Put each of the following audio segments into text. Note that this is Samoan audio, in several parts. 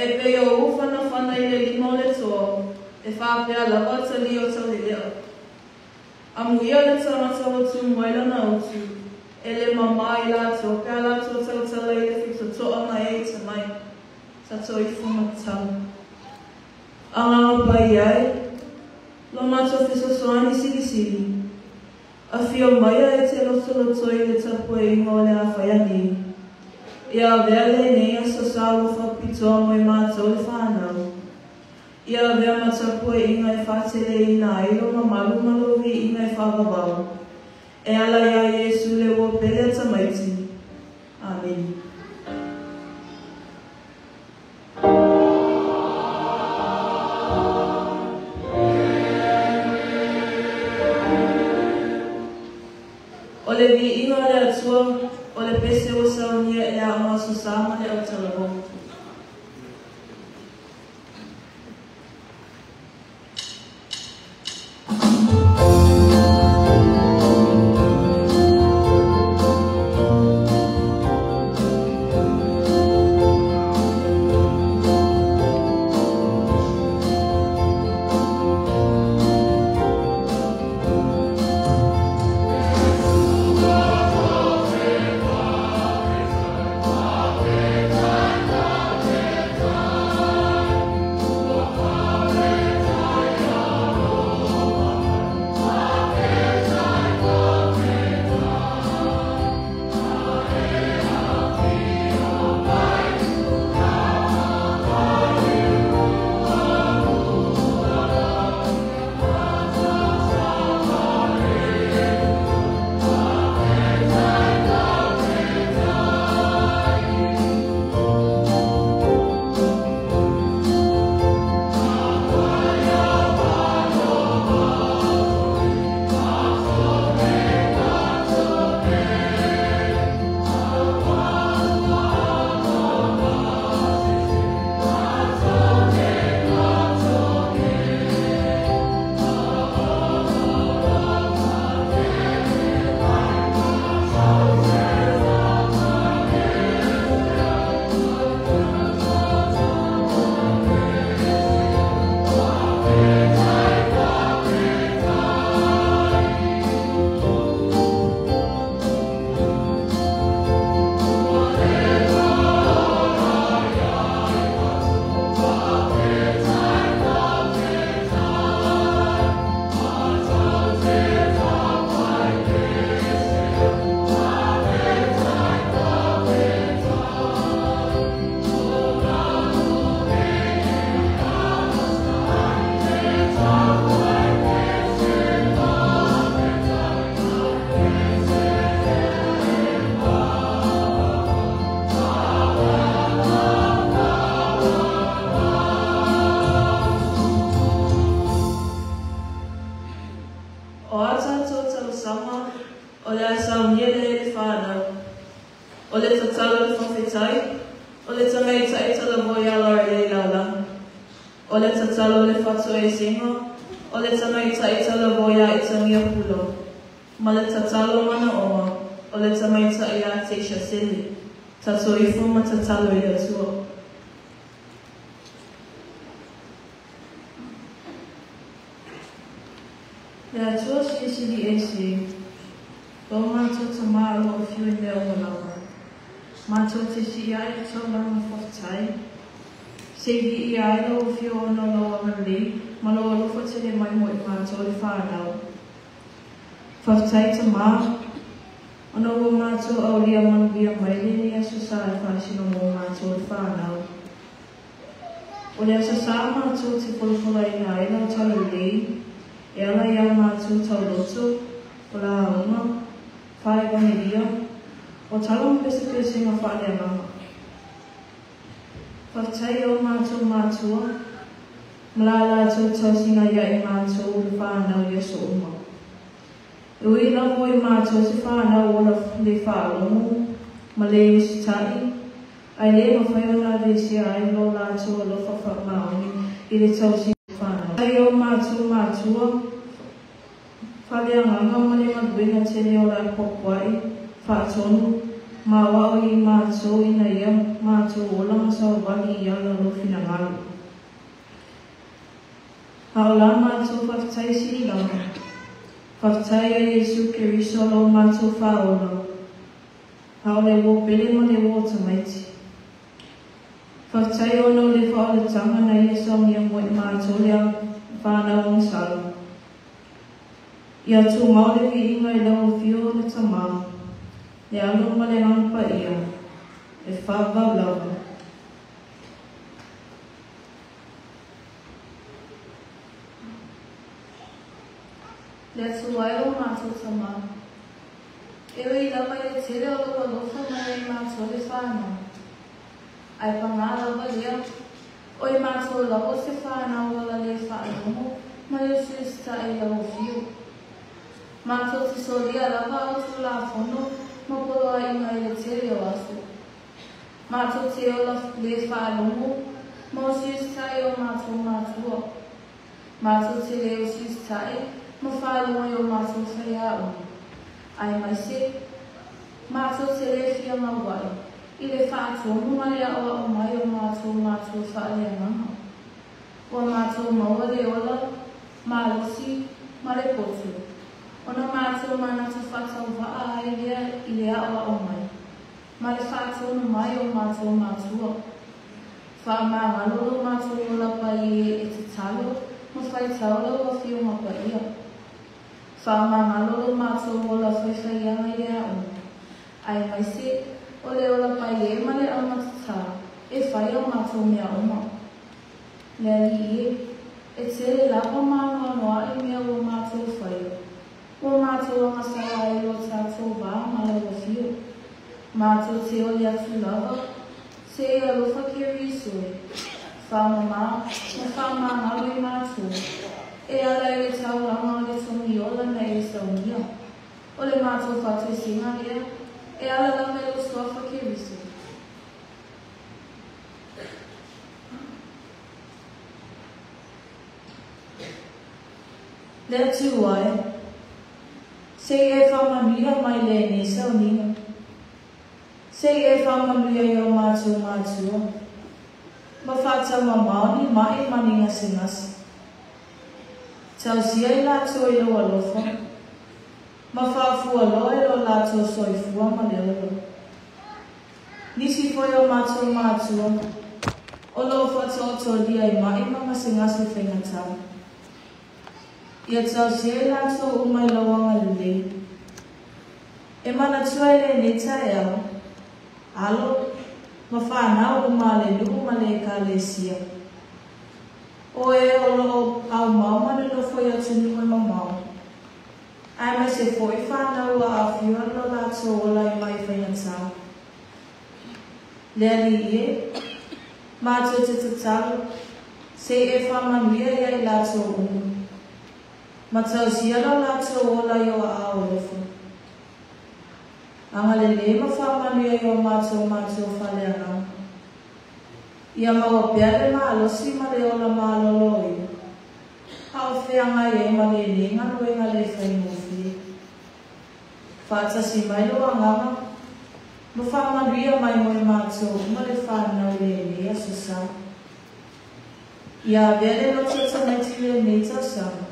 E pei o ou fanafana i le lima o le toa, e faapea lava talia o taulelea. Amuia le tagata ua tumu ai lana utu, e le mamā i latou pe a latou tautala i le fitotoa ma e ita mai. Tatou ifo ma tatalo. Agaga Paia e, lo matou fesoasoani silisili, afio maia e te lotolotoi i le tapuaiga o le a faia nei. Ia avea lenei aso sa alofa pitoa mo i matou le fanau. Ia avea ma tapuaiga e faateleina ai lo mamalu ma lou viiga e faavavau. E ala iā Iesu le ua pele a tamaiti. Amene. O le viiga o le Atua, o le pese ua saunia e le Aoga Aso Sa ma le Autalavou. O a tatou talosaga, o le a saunia lea e le fanau. O le tatalo le faafetai, o le tamaitai talavou ia Lorelei Lalagi. O le tatalo le faatoesega, o le tamaitai talavou ia Itagia Pulo. Ma le tatalo manaoga, o le tamaitai ia Teisha Sele. Tatou ifo ma tatalo i le Atua. Le Atua Silisili Ese, lo matou Tamā o lo o afio i mea uma lava, matou te sii ae le taulaga faafetai, se i viia ai lou afio ona o lou agalelei ma lou alofa tele mai mo i matou le fanau. Faafetai Tamā, ona ua matou aulia manuia mai lenei aso sa e faasino mo matou le fanau. O le aso sa matou te folafolaina ai lau talalelei e ala i a matou tauloto, o lauga, faevagelia, o tala ma pesepesega faaleagaga. Faafetai i o matou matua ma la latou tausiga ia i matou le fanau i aso uma. E ui lava i matou se fanau ola le faalogo ma le usitai, ae le mafai ona aveesea ai lo latou alofa faamaoni i le tausiga fanau. Faafetai i o matou matua faaleagaga ma le galuega tele o la puapua'i, faatonu, Ma aoao i matou ina ia matou ola ma savavali i ala o lou finagalo. A o la matou faafetai sili lava, faafetai ia Iesu Keriso lo matou Faaola, a o le uo pele ma le uo tamaiti. Faafetai ona o le faaolataga na ia saunia mo i matou le fanau agasala. Ia tumau le viiga i lau Afioga o le Tamā, le Alo ma le Agaga Paia, e faavavau lava. Le Atua e lo matou Tamā, e ui lava i le tele o lou alofa mai ia i matou le fanau, ae pagā lava lea, o i matou lava o se fanau ola le faalogo ma le usiusitaʻi i lau afio. Matou te solia lava au Tulafono ma poloaiga i le tele o aso. Matou te ola le faalogo ma usiusitaʻi o matou matua. Matou te le usiusitaʻi ma faalogo i o matou faiaoga, aemaise matou te le fia gauaʻi i le faatonu ma le aʻoaʻo mai o matou matua faaleagaga. Ua matou maua le ola malosi ma le potu, ona matou manatu faatauvaa ai lea i le aʻoaʻo mai ma le faatonu mai o matou matua. Faamagalo lo matou ola paie e tatalo ma faitau lau Afioga Paia. Faamagalo lo matou ola faifaiaga i le aoga, aemaise o le ola paie ma le aumatatā e fai o matou mea uma. Le Alii e, e tele lava ma anoanoaʻi mea ua matou faia, ua matou agasala ai lo tatou va ma lau Afio. Matou te oli atu lava, se i alofa Keriso e, faamamā ma faamagalo i matou, e ala i le taulaga o le togi ola na e saunia. O le matou faatuisiga lea, e ala lava i lou Suafa Keriso. Le Atua e, se i e faamanuia mai lenei sauniga. Se i e faamanuia i o matou matua, ma faataumamao ni maʻi ma ni gasegase. Tausia i latou i lou alofa, ma faafualoa i lo latou soifua ma le ola. Nisi foi o matou matua, o lo o faataotolia i maʻi ma gasegase faigatā. Ia tausia i latou uma i lou agalelei. E manatua i lenei taeao, alo ma fanau uma a le nuu ma le Ekalesia. O e o lo o aumau ma nonofo i atunuu e mamao, aemaise foi fanau ua aafia lo latou ola i maʻi faigatā. Le Alii e, matou te tatalo, se i e faamanuia ia i latou uma. Ma tausia lo latou ola i o aao alofa. Agalelei ma faamanuia i o matou matua faaleagaga. Ia maua pea le malosi ma le ola maloloina, a o feagai ai ma lenei galuega le faigofie. Faatasi mai lou Agaga ma faamanuia mai mo i matou uma le fanau i lenei aso sa. Ia avea le loto tamaiti i lenei tausaga,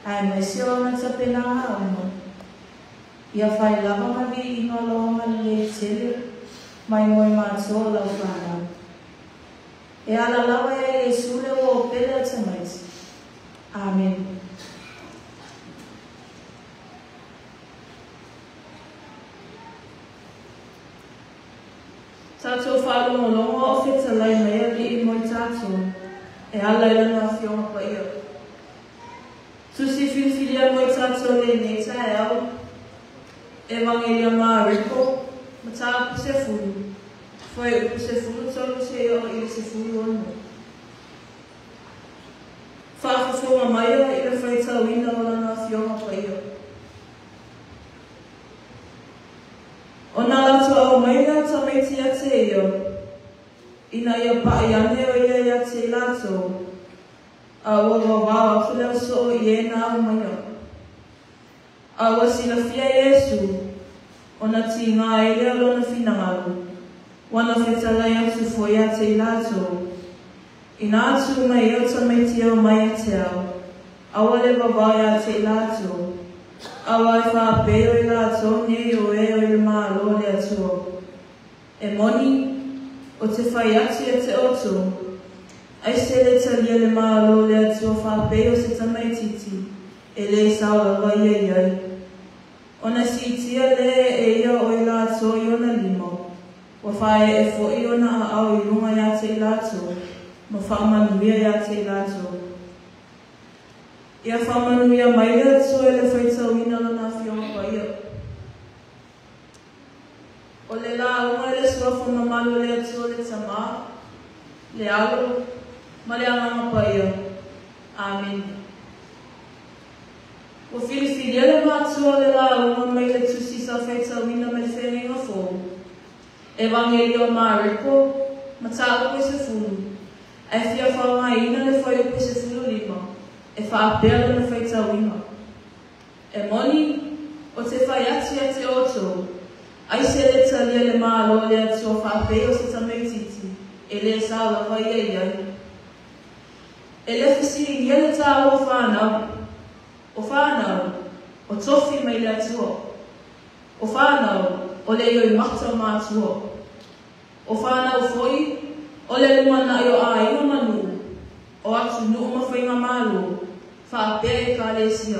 aemaise o ana tapenaga uma, ia fai lava ma viiga o lou agalelei tele mai mo i matou o lau fanau. E ala lava ia Iesu le uo pele a tamaiti. Amene. Tatou faalogologo a o fetalai mai Alii mo i tatou, e ala i Lana Afioga Paia. Tusi filifilia mo i tatou lenei taeao, Evagelia Mareko, Mataupu 10, Fuaiupu 13 seia oo i le 16. Faafofoga maia i le faitauina o Lana Afioga Paia. Ona latou aumai lea o tamaiti ia te ia, ina ia paʻi ane o ia ia te i latou, a ua wawao atu le soo i e na aumaia. A ua silafia e Iesu, Ona tigā ai lea o lona finagalo, ua na fetalai atu foi ia te i latou, Inā tu mai ai o tamaiti e omai ia te au, aua le vavao ia te i latou, auā e faapei o i latou nei o e o i le Malo o le Atua. E moni, ou te fai atu ia te outou, ai se le talia le Malo o le Atua faapei o se tamaitiiti, e lē sao lava ia i ai. Ona siitia lea e ia o i latou i ona lima, ua faaee foi ona aao i luga ia te i latou, ma faamanuia ia te i latou. Ia faamanuia mai le Atua i le faitauina o Lona Afioga Paia. O le lauga i le Suafa Mamalu o le Atua le Tama, le Alo, ma le Agaga Paia. Amene. Ua filifilia le matua o le lauga mai le Tusi sa faitauina mai le Feagaiga Fou, Evangelio o Mareko, mataupu e 10, ae fia faaaogaina le fuaiupu e 15 e faapea lona faitauina. E moni, ou te fai atu ia te outou, ai se le talia le Malo o le Atua faapei o se tamaitiiti, e lē sao lava ia i ai. E le fesiligia le taua o fanau. O fanau, o tofi mai le Atua. O fanau, o le ioimata o matua. O fanau foi, o le lumanai o aiga ma nuu, o atunuu ma faigamalo, faapea Ekalesia.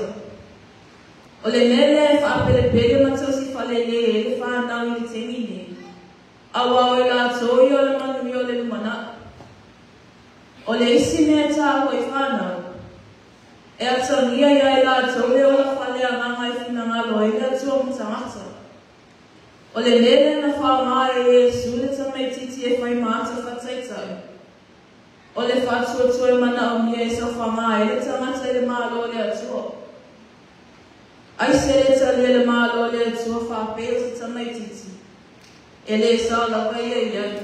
O le mea lea e faapelepele ma tausi faalelei ai le fanau i le taimi nei, auā o i latou ia o le manuia o le lumanai. O le isi mea e taua i fanau, e atagia ia i latou le ola faaleagaga e finagalo ai le Atua ma tagata. O le mea lea na faaaoga ai e Iesu le tamaitiiti e fai ma ata faataitai. O le faatuatua e manaomia e saofaga ai le tagata i le Malo o le Atua. Ai se le talia le Malo o le Atua faapei o se tamaitiiti, e lē sao lava ia i ai.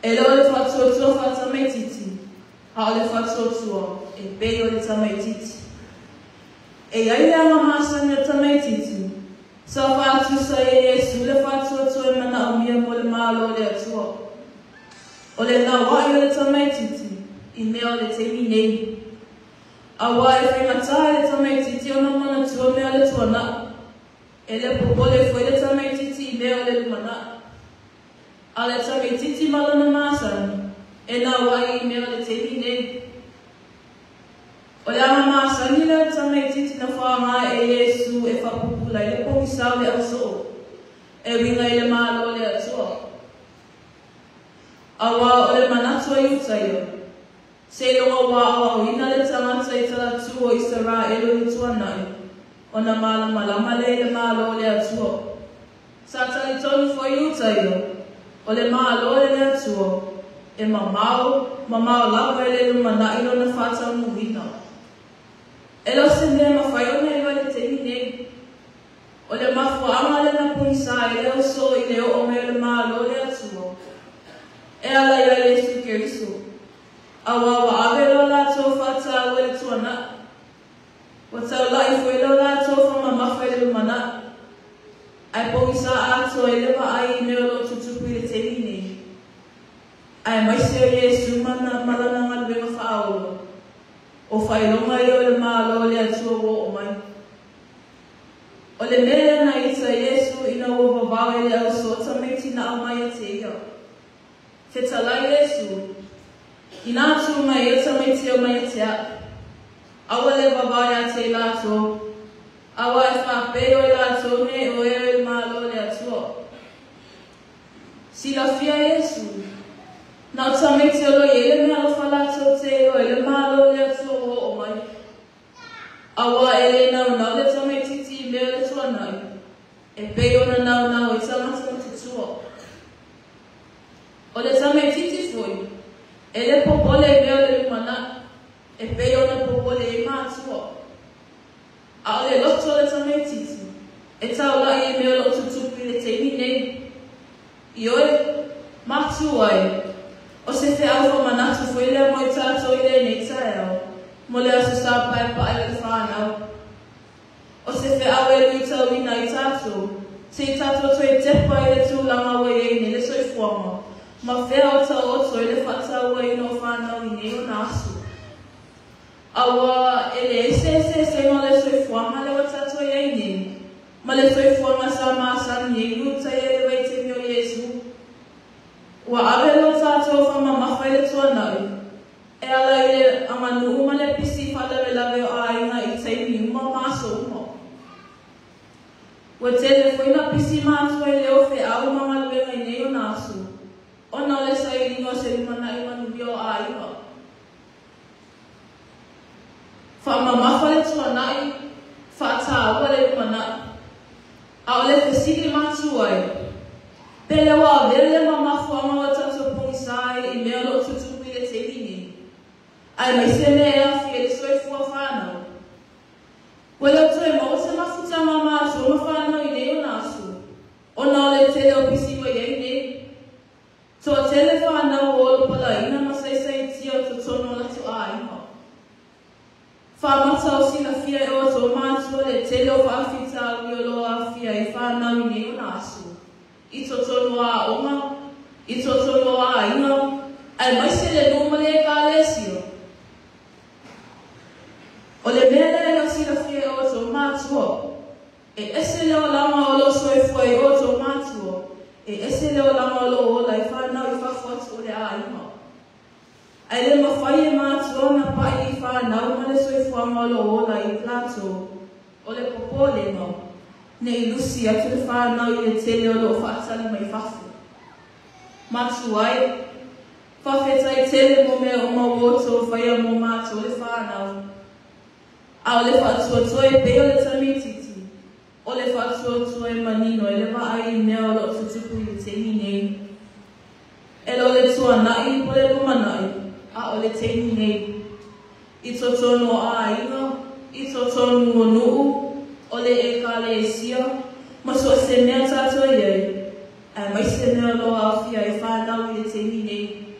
E le o le faatuatua faatamaitiiti, a o le faatuatua e pei o le tamaitiiti. E i ai le aga masani o tamaitiiti, sa faatusa ai e Iesu le faatuatua e manaomia mo le Malo o le Atua. O le nauaʻi o le tamaitiiti i mea o le taimi nei. Auā e faigata i le tamaitiiti ona manatua mea o le tuanaʻi. E le popole foi le tamaitiiti i mea o le lumanaʻi. A o le tamaitiiti ma lona masani, e nauaʻi i mea o le taimi nei. O le aga masani lea o le tamaitiiti na faaaoga e Iesu e faapupula ai le pogisa o le ausoo, e uiga i le Malo o le Atua. Auā o le manatu a Iutaia, seiloga ua aoaoina le tagata i talatū o Isaraelu i le tuanai, ona malamalama lea i le Malo o le Atua. Sa talitonu foi Iutaia, o le Malo o le Atua, e mamao, mamao lava i le lumanai lona faataunuuina. E le o se mea e mafai ona iloa i le taimi nei. O le mafuaaga lea na pogisa ai le ausoo i le oo mai o le Malo o le Atua e ala iā Iesu Keriso, auā ua ave lo latou faataua i le tuanaʻi, ua taulaʻi foi lo latou faamamafa i le lumanaʻi, ae pogisa atoa ai le vaai i mea o lo o tutupu i le taimi nei, aemaise o Iesu ma lana galuega faaola, o faailoga ia o le Malo o le Atua ua oo mai. O le mea lea na ita Iesu ina ua vavao e le ausoo tamaiti na aumai ia te ia. Fetalai Iesu, Inā tū mai ia tamaiti e omai ia te aʻu, aua le vavao ia te i latou, auā e faapei o i latou nei o e o i le Malo o le Atua. Silafia Iesu, na o tamaiti o lo o i ai le meaalofa latou te iloa ai le Malo o le Atua ua oo mai. Auā e lē naunau le tamaitiiti i mea o le tuanai, e pei ona naunau ai tagata matutua. O le tamaitiiti foi, e lē popole i mea o le lumanai, e pei ona popole ai matua. A o le loto o le tamaitiiti, e taulaʻi i mea o lo o tutupu i le taimi nei. Ioe, matua e, o se feau faamanatu foi lea mo i tatou i lenei taeao, mo le Aso Sa Paepae o le Fanau. O se feau e luitauina ai tatou, Se i tatou toe tepa i le tulaga ua i ai nei le soifuaga, ma fea o taoto i le faatauaina o fanau i nei ona aso. Aua e leai se eseesega o le soifuaga lea ua tatou i ai nei, ma le soifuaga sa masani ai Iutaia i le vaitaimi o Iesu. Ua ave lo tatou faamamafa i le tuanai, e ala i le aganuu ma le pisi faalavelave o aiga i taimi uma ma aso uma. Ua tele foi na pisi matua i le o feau ma galuega i nei ona aso, ona o le sailiga o se lumanai manuia o aiga. Faamamafa le tuanai, faataua le lumanai. A o le fesili matua ai, pe le ua avea lea mamafuaga o tatou pogisa ai i mea o lo o tutupu i le taimi nei, aemaise mea e aafia i le soifua fanau. Ua le o toe maua se mafutaga a matua ma fanau i nei ona aso, ona o le tele o pisi ua i ai nei. Toatele fanau ua olopalaina ma saisaitia o totonu o latou aiga. Faamata o silafia e outou matua le tele o faafitauli o lo o aafia ai fanau i nei ona aso, i totonu o aoga, i totonu o aiga, aemaise le nuu ma le ekalesia. O le mea lea e le o silafia e outou matua, e ese le olaga o lo o soifua ai outou matua, e ese le olaga o lo o ola ai fanau i fafo atu o le aiga. Ae le mafai e matua ona pai i fanau ma le soifuaga o lo o ola ai latou, o le popolega, ne i lusi atu le fanau i le tele o lo o faatali mai fafo. Matua e, faafetai tele mo mea uma ua outou faia mo matou le fanau. A o le faatuatua e pei o le tamaitiiti, o le faatuatua e manino ai le vaai i mea o lo o tutupu i le taimi nei. E le o le tuanai po o le lumanai, a o le taimi nei. I totonu o aiga, i totonu o nuu, o le ekalesia, ma so o se mea tatou i ai, aemaise mea o lo o aafia ai fanau i le taimi nei.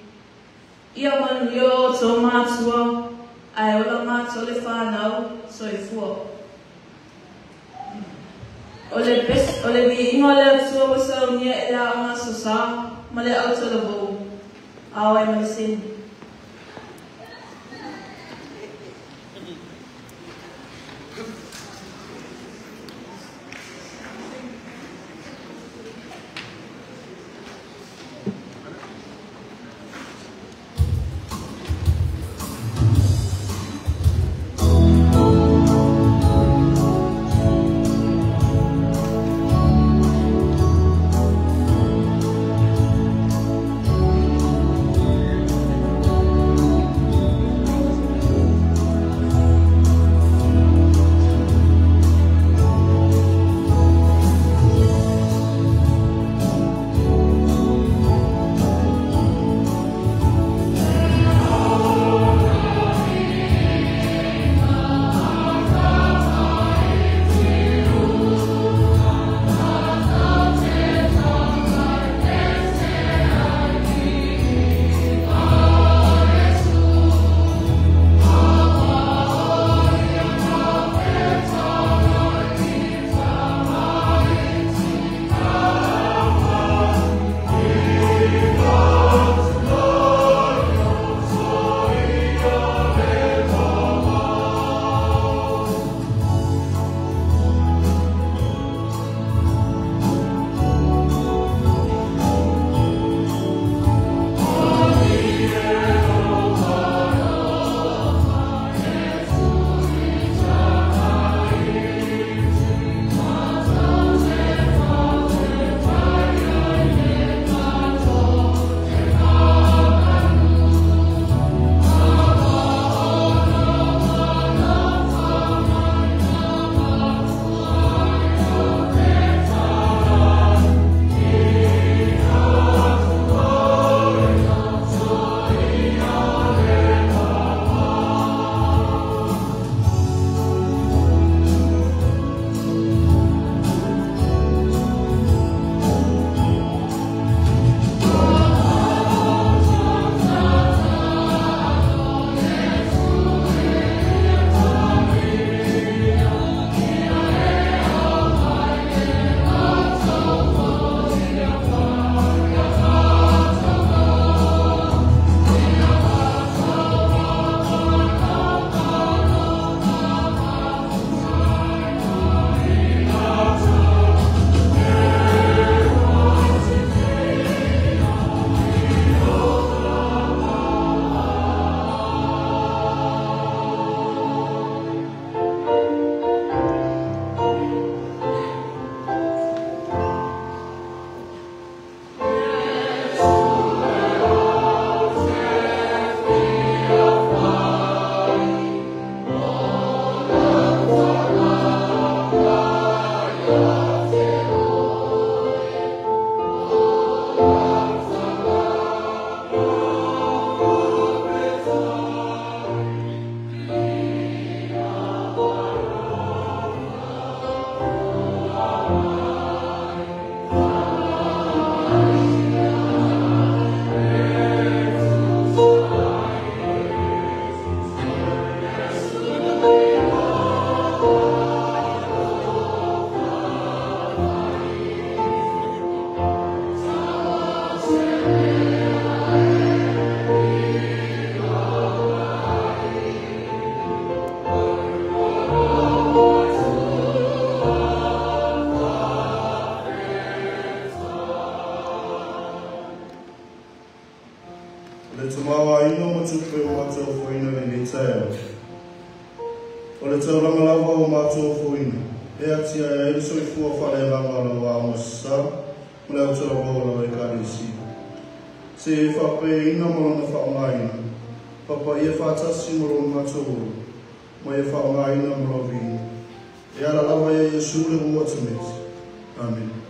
Ia manuia outou matua, ae ola matou le fanau, soifua. O le o le viiga o le Atua ua saunia e le Aoga Aso Sa ma le Autalavou, ao ai ma le seni. aiga ma tupe o matou ofoina i lenei taeao. O le taulaga lava o matou ofoina, e atiae ai le soifua faaleagaga o lau Aoga Sasā ma le autalavou o lau Ekalesia. Se e faapaiaina ma lona faaaogaina, papaia faatasi ma lona matou ola, ma ia faaaogaina mo lau viiga. E ala lava ia Iesu le ua tamaiti. Amene.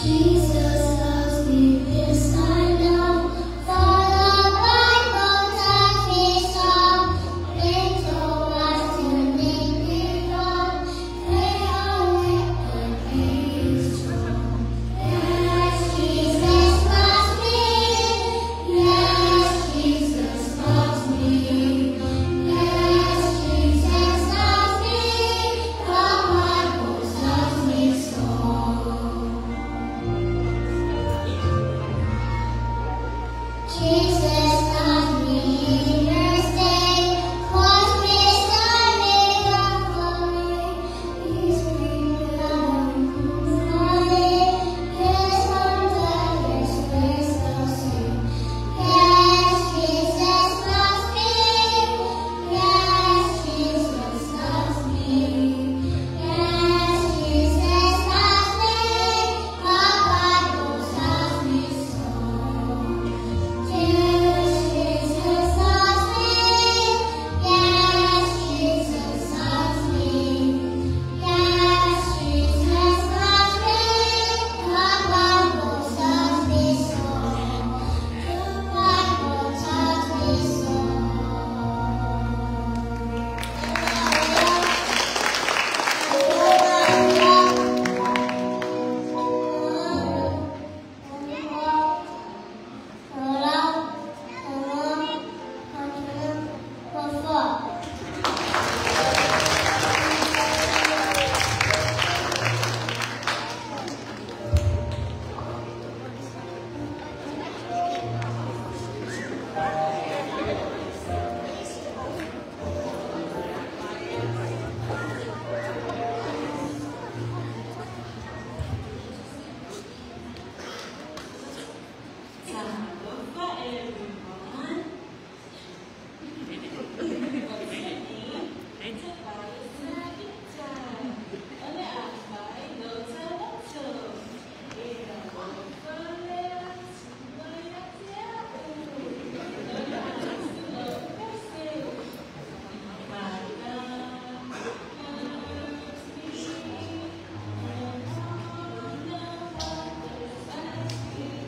Jesus loves me, this I know, for the Bible tells me so. Little was to make me wrong, they only against wrong. Yes, Jesus loves me. Yes, Jesus loves me. Yes, Jesus loves me. The Bible tells me so. Jesus loves me, stay close beside me, He's for me. His arms grace I'll sing. Yes, Jesus loves me. Yes, Jesus loves me. Yes, Jesus loves me. The Bible tells me so. Yes, Jesus loves me. Yes, Jesus loves me. Yes, Jesus loves me. The Bible tells me so. The Bible tells me so. Talofa, everyone. What's your name? Tobias Nagita. Ole afai no taloto. Ea lofa lea tua ia te au. Lona asu o pese. My God loves me, and all the others I see.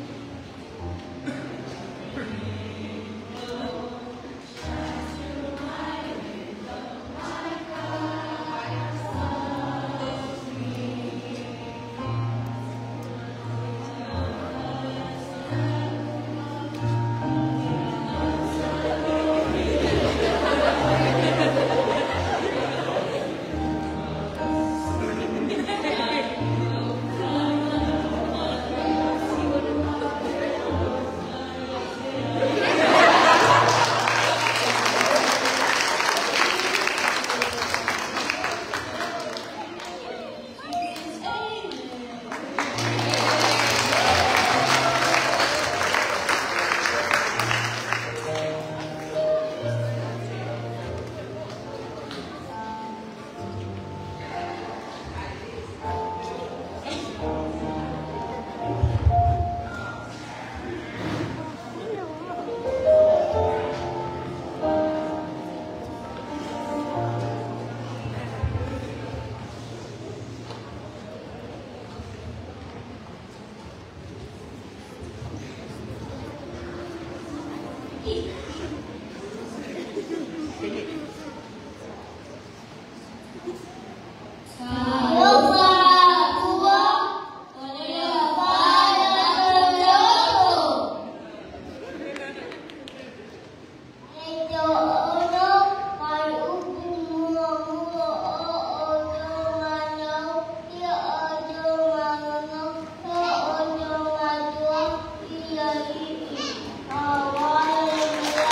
Oh,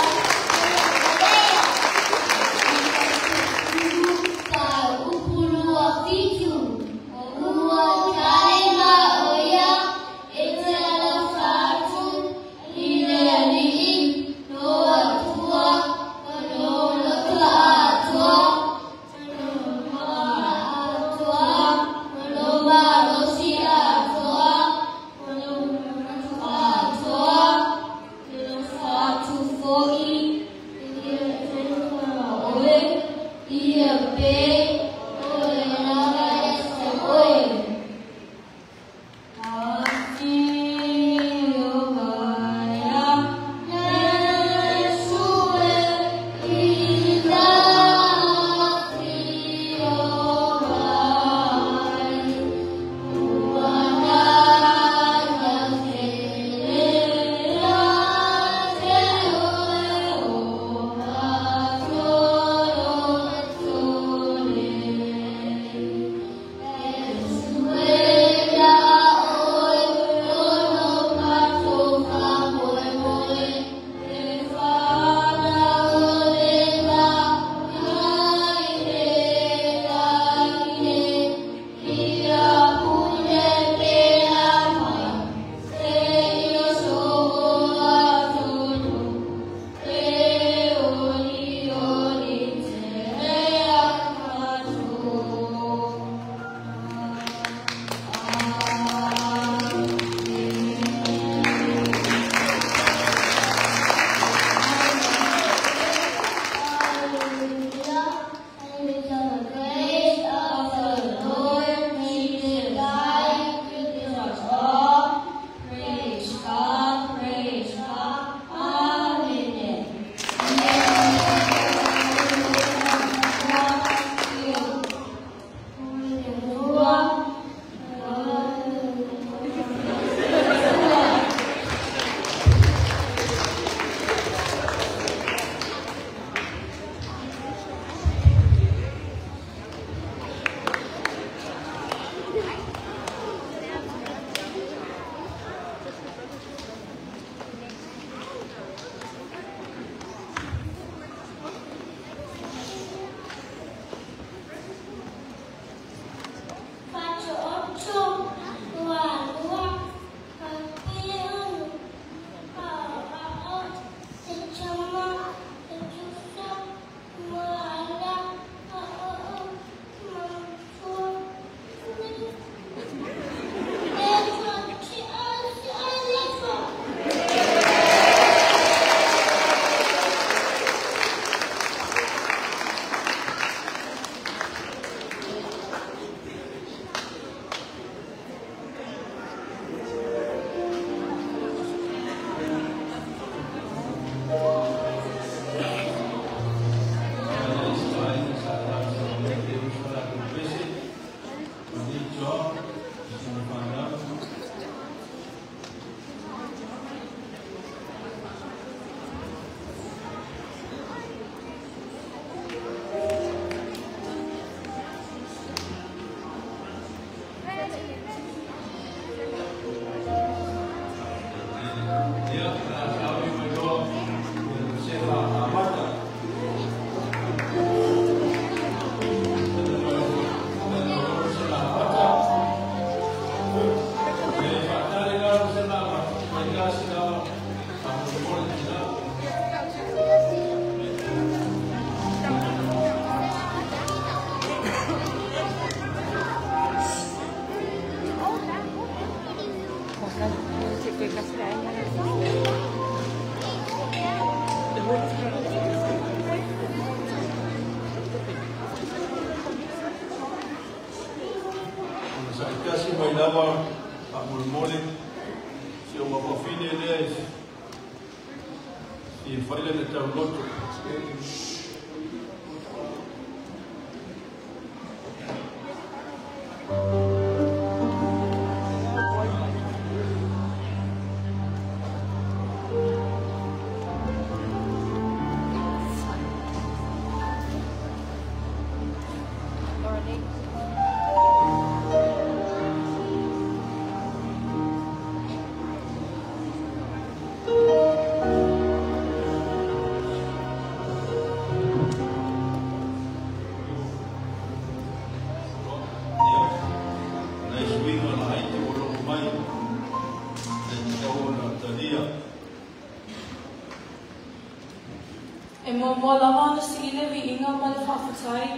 Mo lava na si ile vi inga ma le whawhatai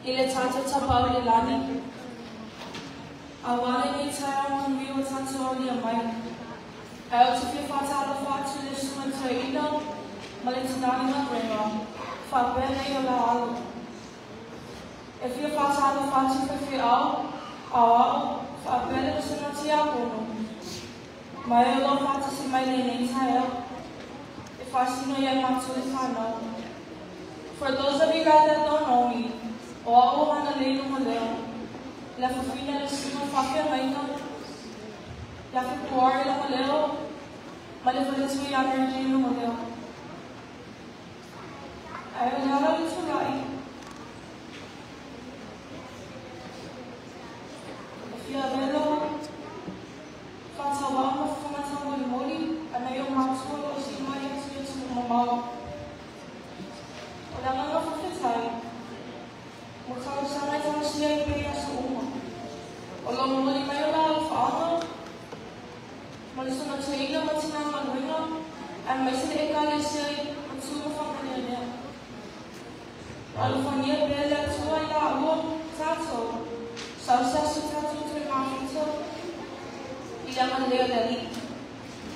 i le tātou tapau le lani. A wale ni tai au nui o tātou au lia mai. Ai o te whia whātalo whātu le suma tau ina ma le tinani ngā rewa. Whāpea nei o la alo. E whia whātalo whātu whiwhi au, au au, whāpea le suma tia kono. Mai o lau whātu si mai le nei tai au. For those of you guys that don't know me, o au hana le leo, la fafina le suma whawhia maina, la fikuari le leo, ma le whaletui a Mary le leo. Ai o le ala le tūrai. O fia velo, whatawa ama whangatanga le moli, a nei o mātua o si mai atu i tu mamau. O la nganga whawhetai, mo kau sangai tausia i pei aso uma. O lo moli mai o la alwhaanga, ma le sona tuina ma tina manuinga, ai mai se e kalesia i matua whanganea nea. Alofania pea le atua i la ua tātou, sausasu tātou tui māwhito, i la manaleo le ali.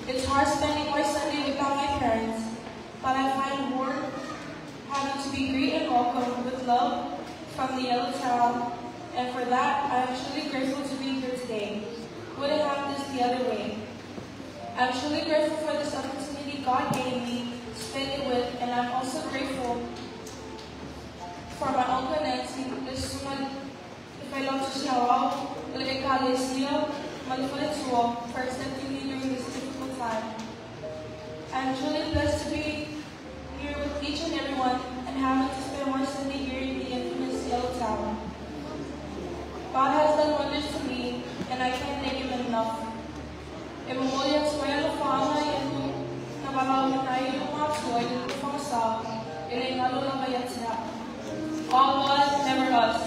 It's hard spending my Sunday without my parents, but I find warmth having to be greeted and welcomed with love from the Yellow Town, and for that, I am truly grateful to be here today. Wouldn't have this the other way. I'm truly grateful for this opportunity God gave me to spend it with, and I'm also grateful for my uncle and auntie, for accepting me during this difficult time. I am truly blessed to be here with each and everyone and having to spend one Sunday here in the infamous Yellow Town. God has done wonders to me, and I can't thank Him enough. E momoli atu ai alo whaanga i atu na walau manai o mātua i le whangasa e le ngalo lava ia te aa. All God, never us.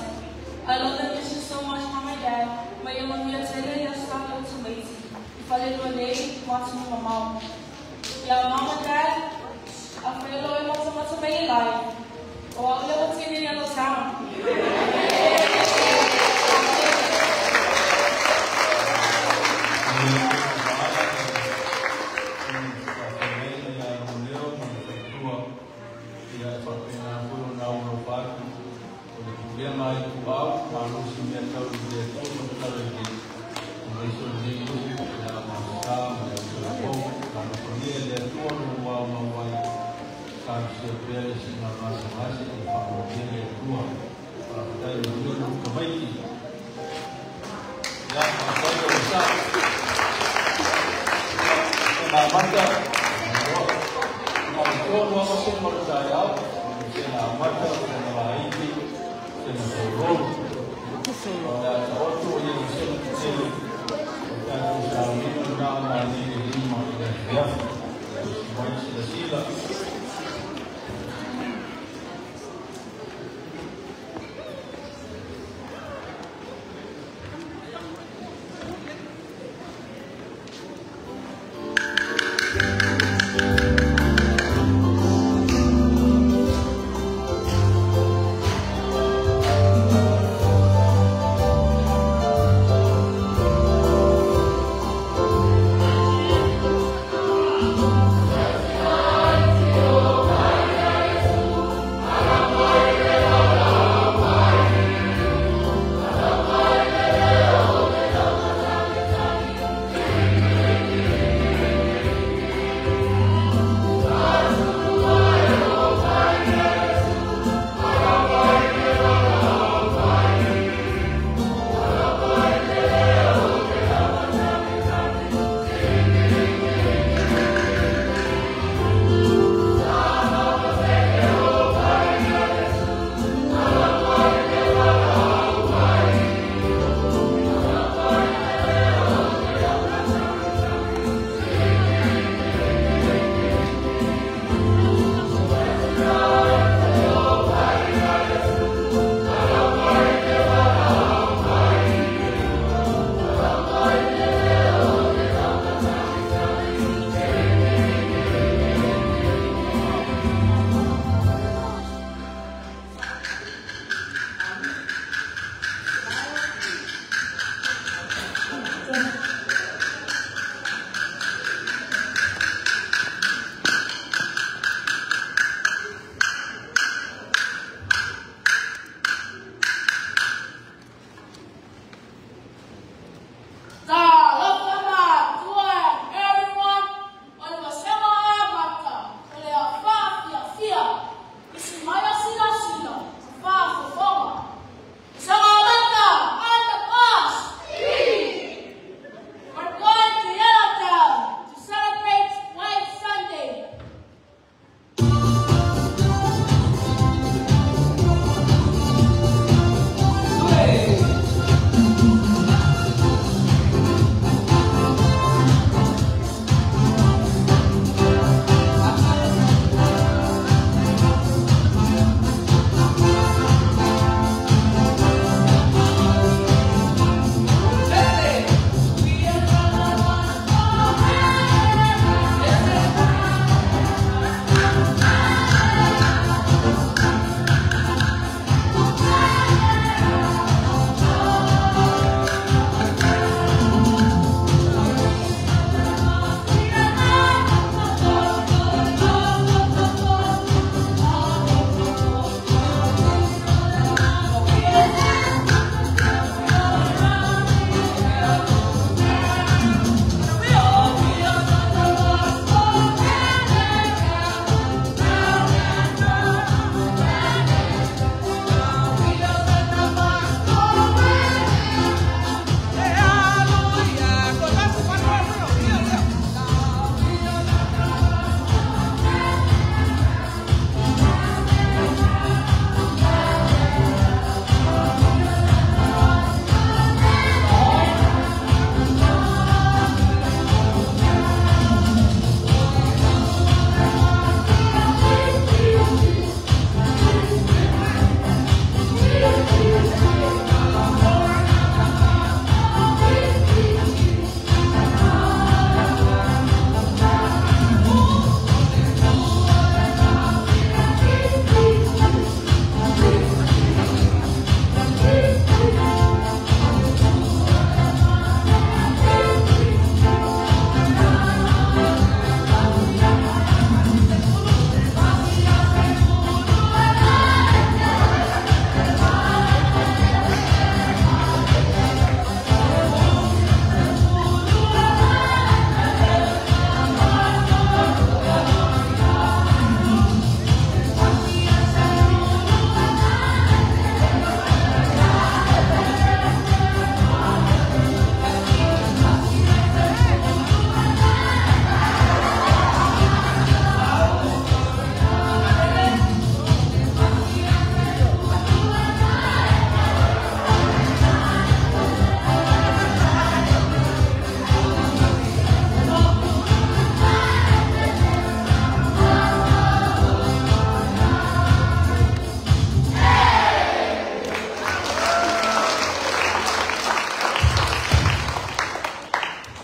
I love and miss you so much, Mom and Dad. Mai o manuia tele ia saka o tumaiti. I whale lua nei, mātu mamau. Ia Mom and Dad, a whaelo e matamata mai e lai. O au leo tini Yellow Town.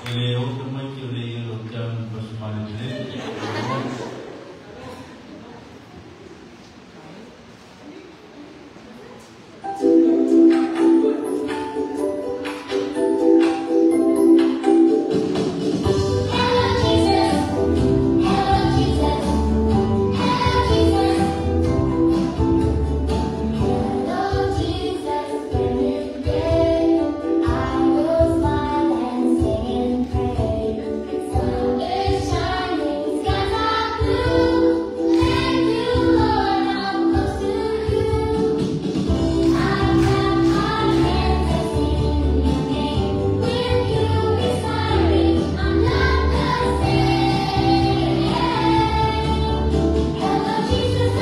E le o te mai ki o le ia lo te anu pasimale le. Hello, Jesus.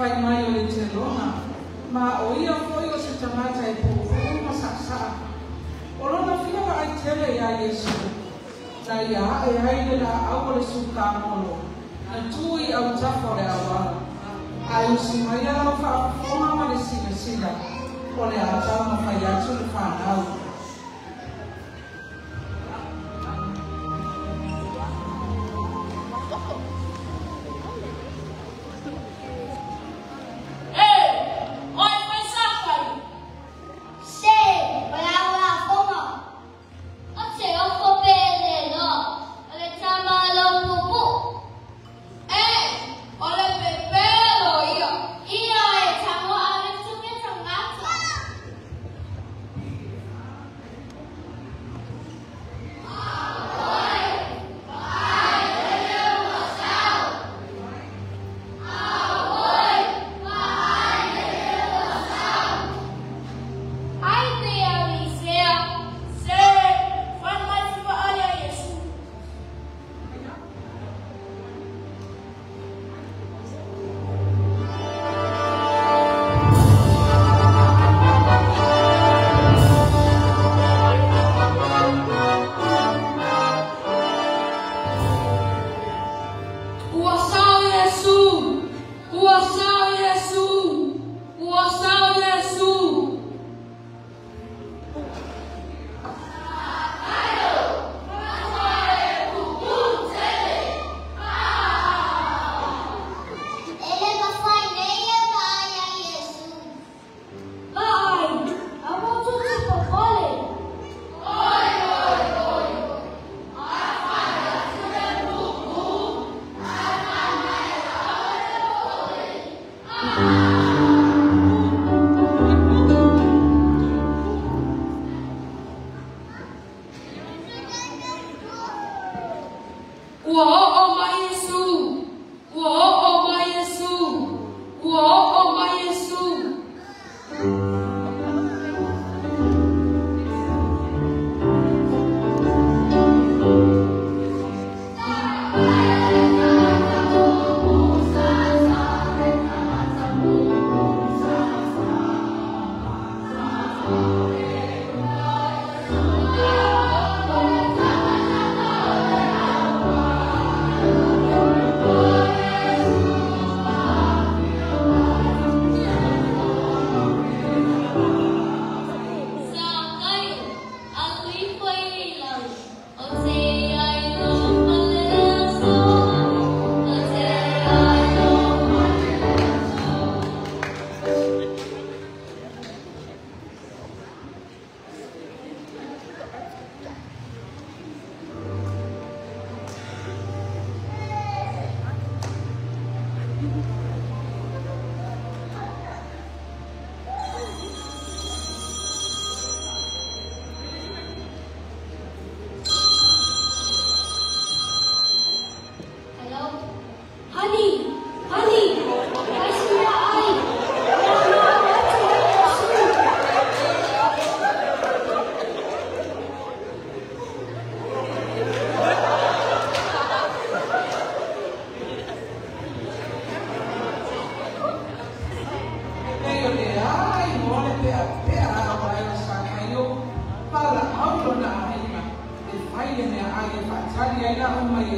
Fai mai o le telona, ma o ia foi o se tagata e puupuu ma sa'asa'a. O lona fia vaai tele iā Iesu, na ia a'e ai le la'au o le sukamolo, na tu i autafa o le auala. Ae usi mai lau faafofoga ma le silasila, o le a taumafai atu le fanau.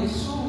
Jesus.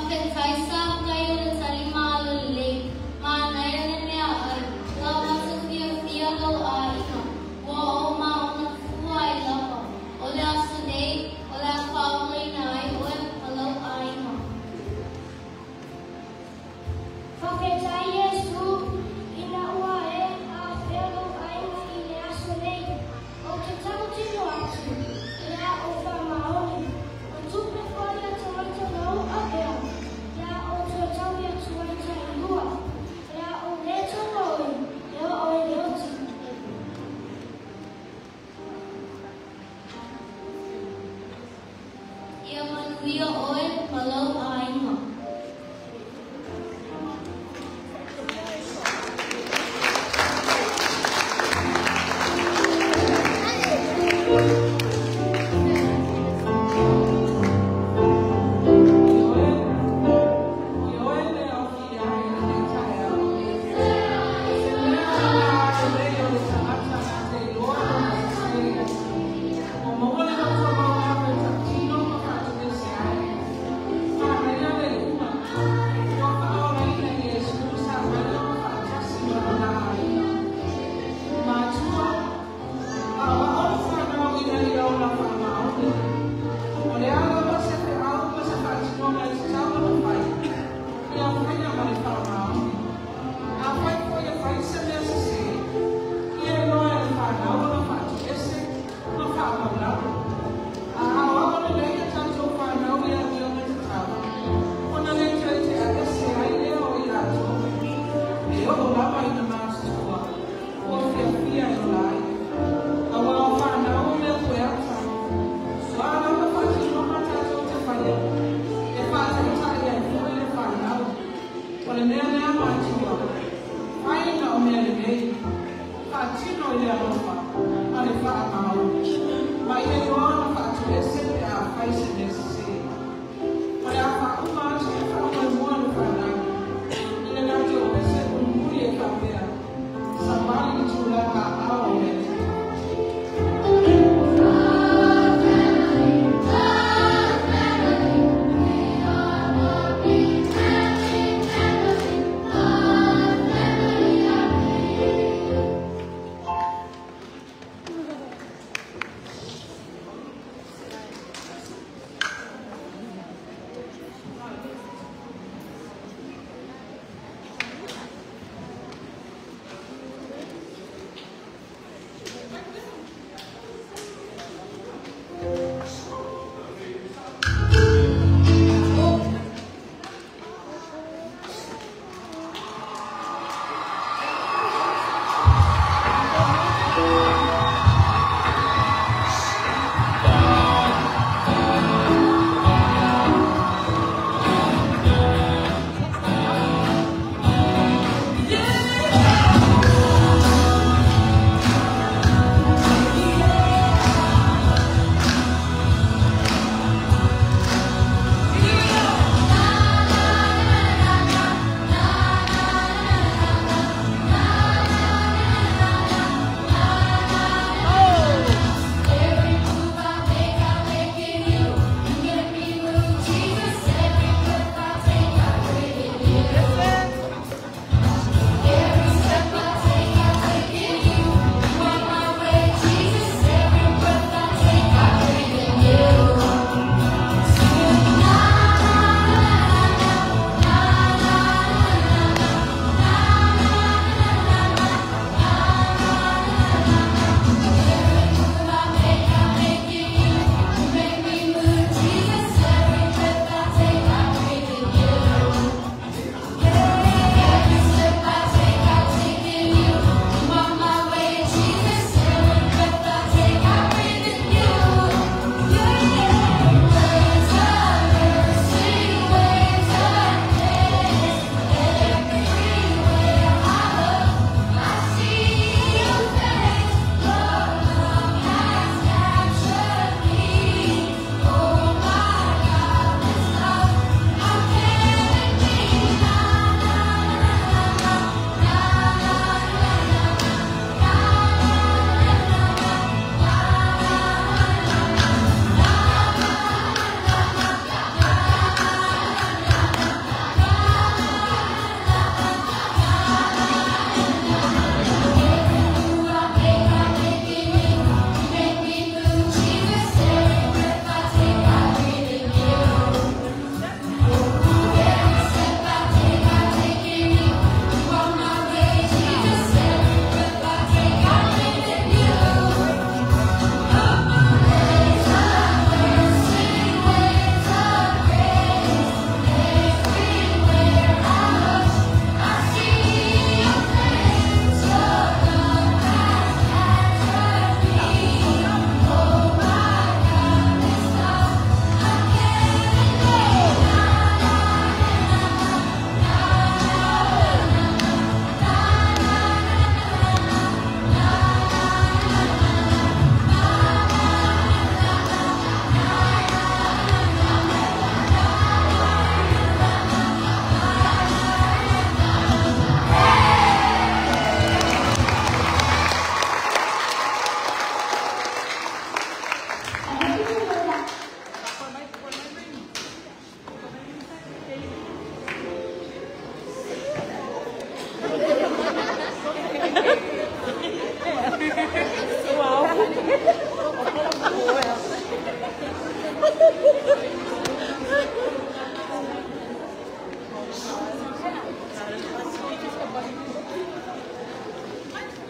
Faafetai sa tai o le talimalo lelei, manaia le meaai, lau matou fiafia lou aiga, ua ou maona fua ai lava. O le aso nei, o le a faaolaina ai oe ma lou aiga. Faafetai Iesu ina ua e afea lou aiga i le aso nei. Ou te tautino atu, ia ou faamaoni, o tupe foi a tagata na ou avea, ia ou toe taui atu ai tailua, ia ou le taua oe, e oo i le oti. Ia manuia oe ma lou aiga. Ioe, ioe le aufia i lenei taeao. O se mea lava lelei o le tagata na te iloa lona sese, ua maua le loto maualalo e tautino ma faatoese ai. Manaia le iuga, ua faaolaina e Iesu Samaria ma faatasi ma lona aiga. Matua, aoao le fanau ina ia ola faamaoni. O le a lava se feau ma se faatinoga e tatau ona fai, ia faia ma le faamaoni. Afai foi e fai se mea sesē, ia iloa e le fanau ona faatoese ma faamaulalo. A aoao lelei a tatou fanau i amioga tatau, ona le toe teaese ai lea o i latou. E oo lava ina matutua, ua fiafia e ola ai. Auā o fanau o mea pueata. O a lava faatinoga tatou te faia, e faataitai ai foi le fanau. O le mea lea matua, fai na o mea lelei, faatino i le alofa ma le faamaoni, ma ia iloa ona faatoese pe a fai se mea sesē. O le a faauma atu le faamoemoe o le fanau, i le latou pese mulimuli e faapea, savali i tulaga aao o le Atua.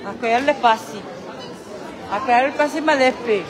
A le pasi. A le pasi malepe.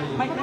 Oh, my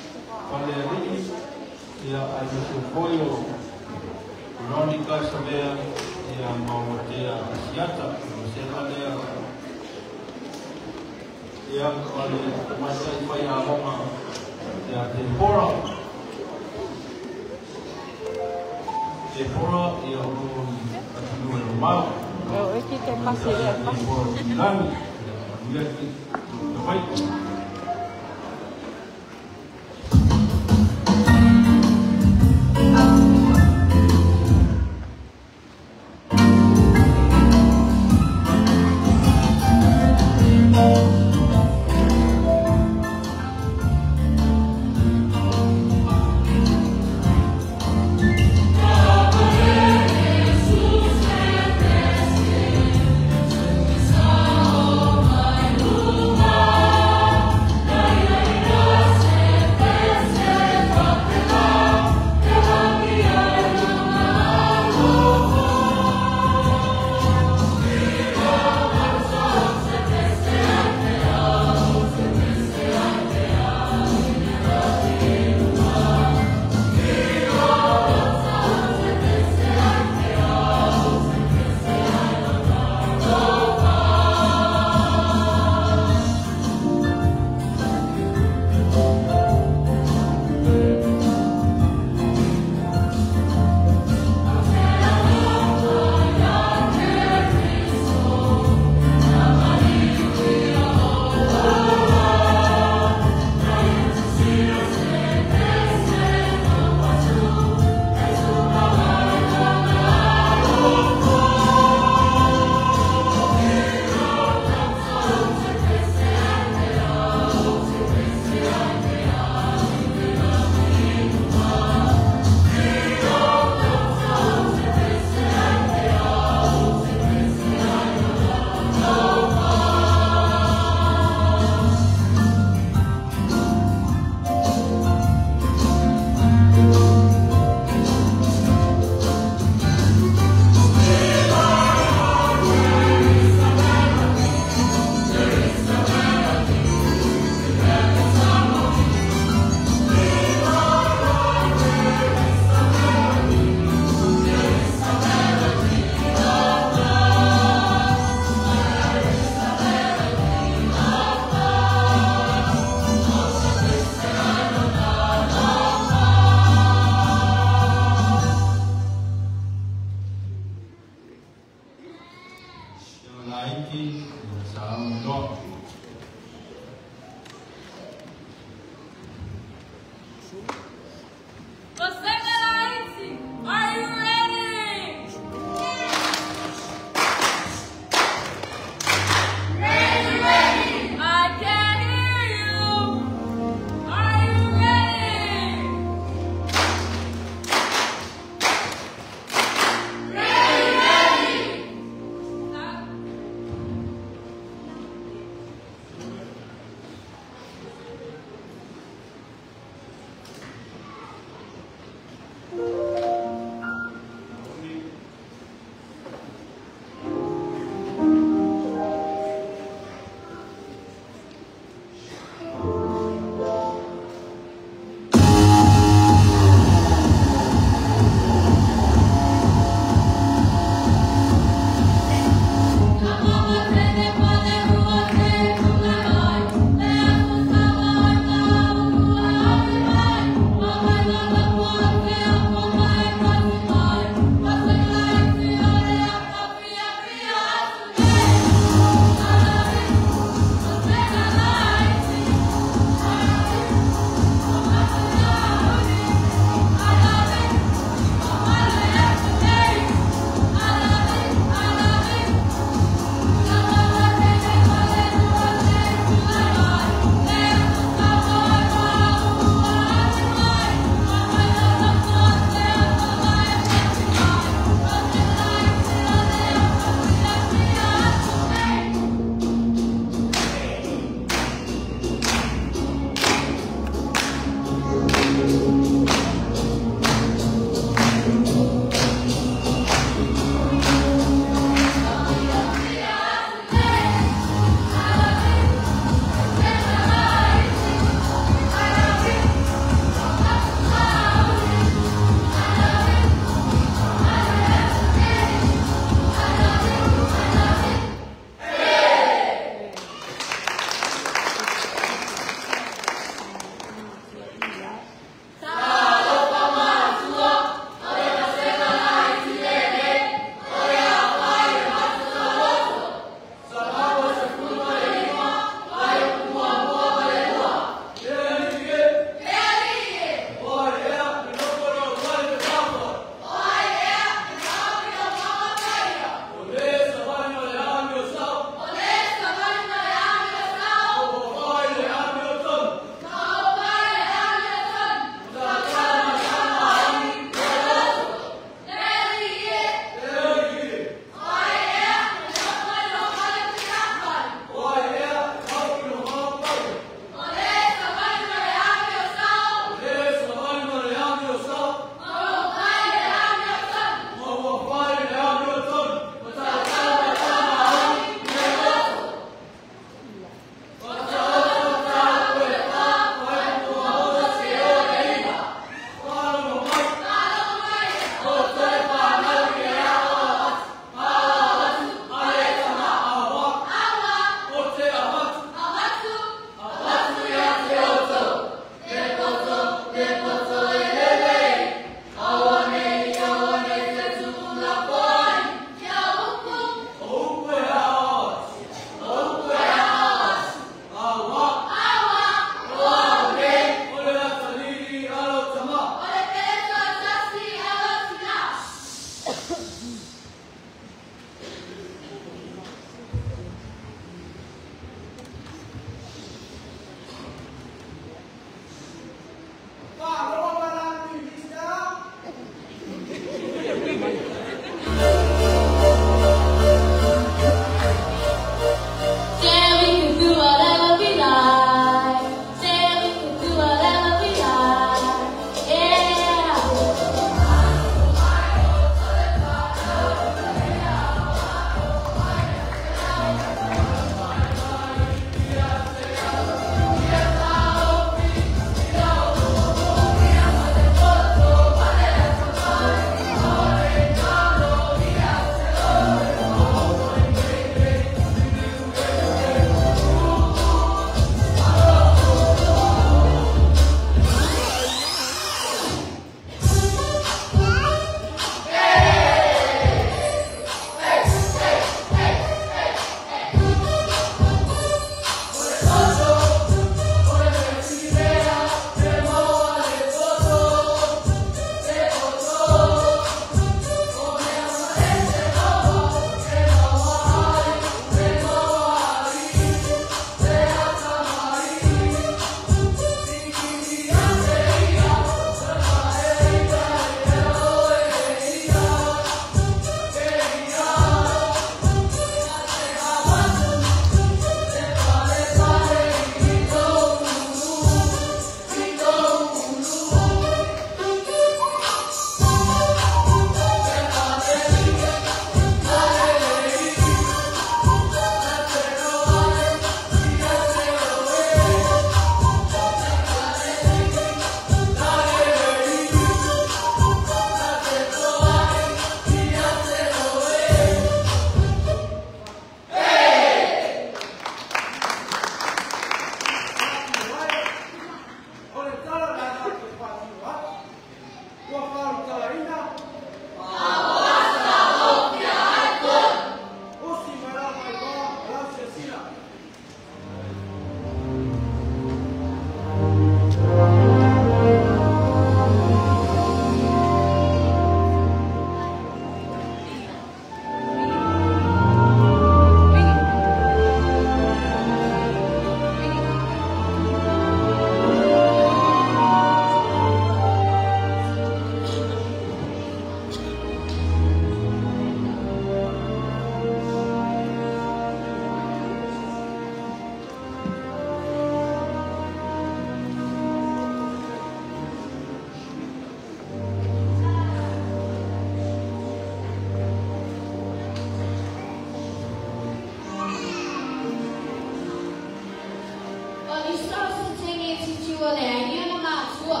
ua leai ni ona matua.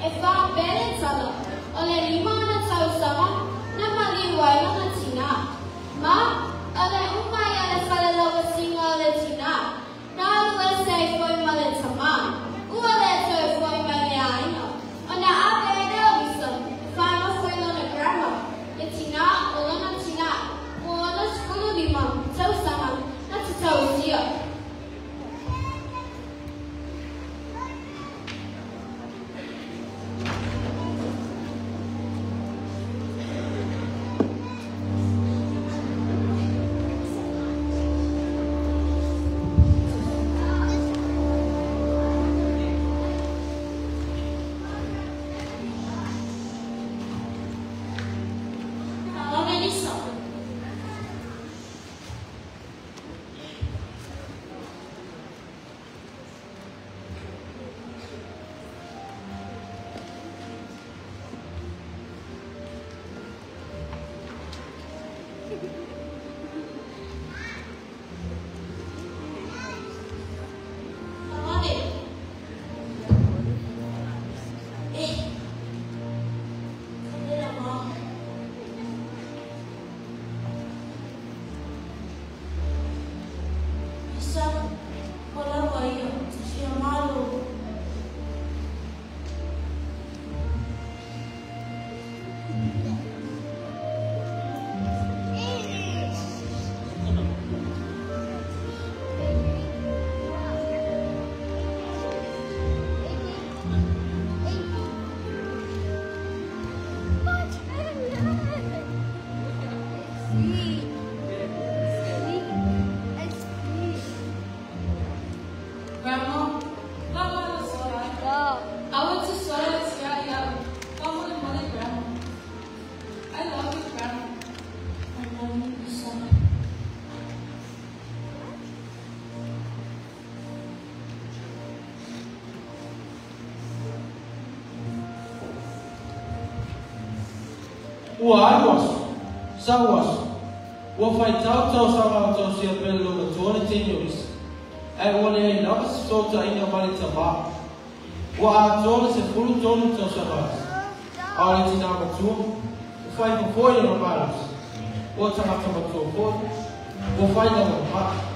E faapea le tala, o le 5 ona tausaga na maliu ai lona tinā. Ma, o le uma ai a le falelauasiga o le tinā, na alu ese ai foi ma le tamā. Ua le toe foi mai le aiga, ona ave ai lea o Lisa e faanofo i lona grandma, le tinā o lona tinā, ua 65 tausaga na te tausia. Ua alu aso, sau aso, ua faitau tausaga o tausia pea le loomatua le teine o Lisa, ae ua leai lava se fesootaiga ma le tamā. Ua atoa le 13 tausaga asa, a o le tinā matua, ua fai lona malosi, ua tagata matua foi, ua fai lana ma'i.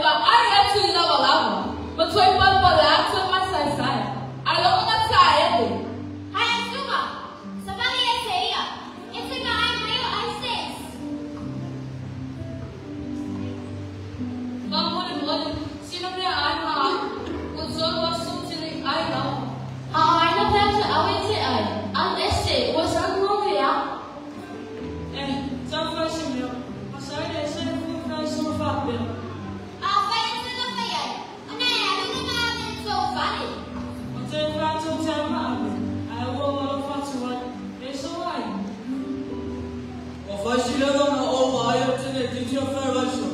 va ai atu i lava lava. Ma toi palapala atu e masaesai. Ai logo na taele. Hai Suma, savali e te ia. E te vaai mai o ISIS. Va mole mole, sina mea ai ma au. O tolu aso tini ai lava. A ai na pea te au e te ai. Al ese, ua sa ngome au. Eh, tau fai se mea. Masai le se fu fai so fa pea. A fai e te na fai ai. O nei alu na ngā te tō whare. O te whātou te ama ame. Ai ua walo whatu ai. E so ai. O fai si leva na o vai o tene titi o whai raiso.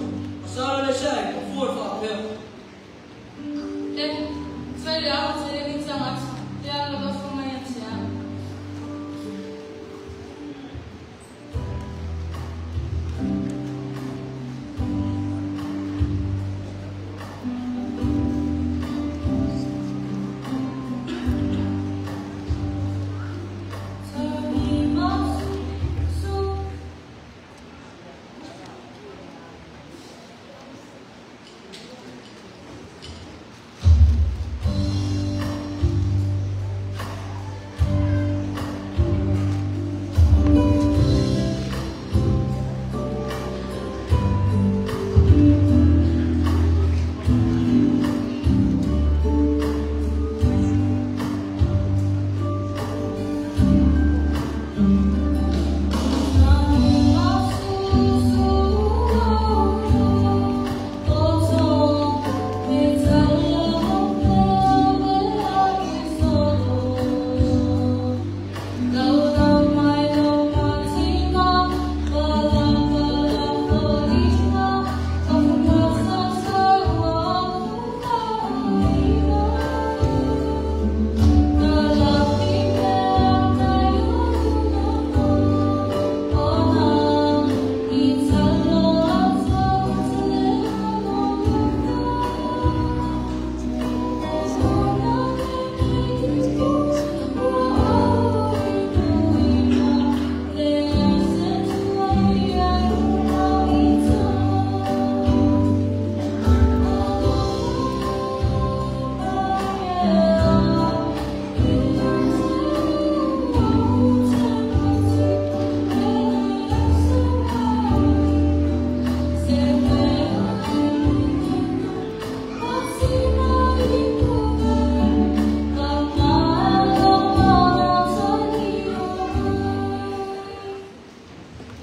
O sara le shai, o fua wha pea. Eh, fai le au te ni tangata. Te ala lofa mai a te au.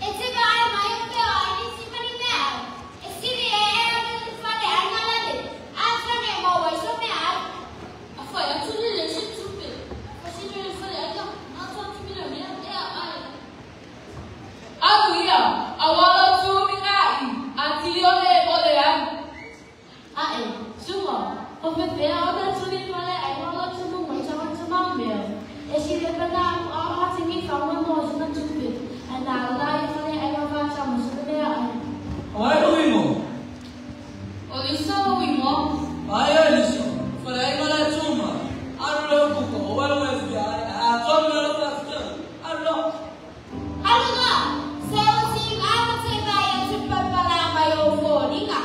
E te vaai mai o pea ai ni simani mea au. E siri e e o te whare ai ngā lale. A whare mō wai so mea au. A fai atu le le se tupe. Fasino le fale ai ka atu atu mila mea e a ai. Alu ia, a wala tu mi ngai, a tio le mole ai. A e, Suma, o pe pea o te tuli whare ai ngā lo tumu mai tanga tama mea. E siri e pena aku au hatingi whango mō sina tupe. A nā la i whare ai ngā whāta mo sina mea ai. O ai lo ingo. O lisa o ingo. Ai ai liso. Whare ai ngā lai tūma. Aru leo kuko, o walo e whia ai. A tōru leo wha whia. Aru leo. Alu ngā, se o si ngā ma te vai a tupapala mai o fōringa.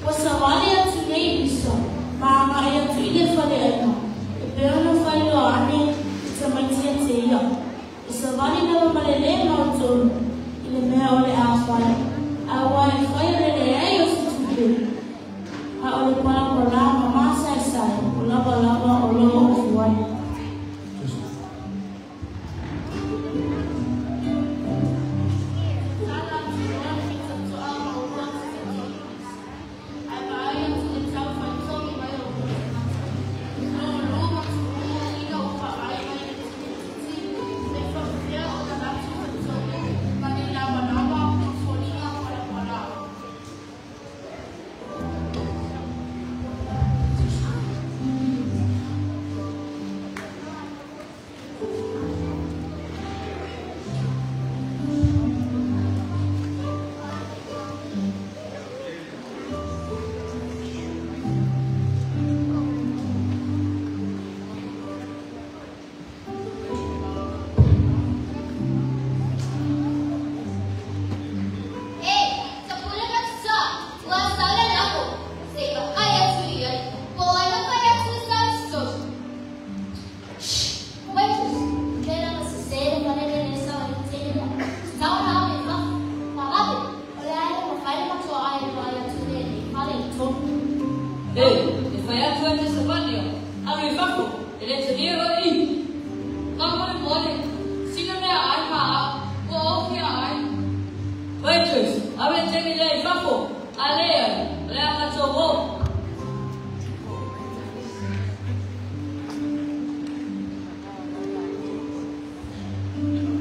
Ua savali atu nei liso, ma agai atu i le whare aina. E pea na whailoa ane i tamaitia te ia. E savali lava malele ma o tolu, i le mea o le a whai. A ua e whai o le leai o se tupe. A o le palapala ma masaesai, o lava lava o loo o fuai. E fai atu ai te savali o. Alu i fafo, e le talia o i. Ka mole, sina mea ai ma au, ua ofia ai. Waitress, awe tegi lea i fafo, a lea, o le a katou o. Thank you.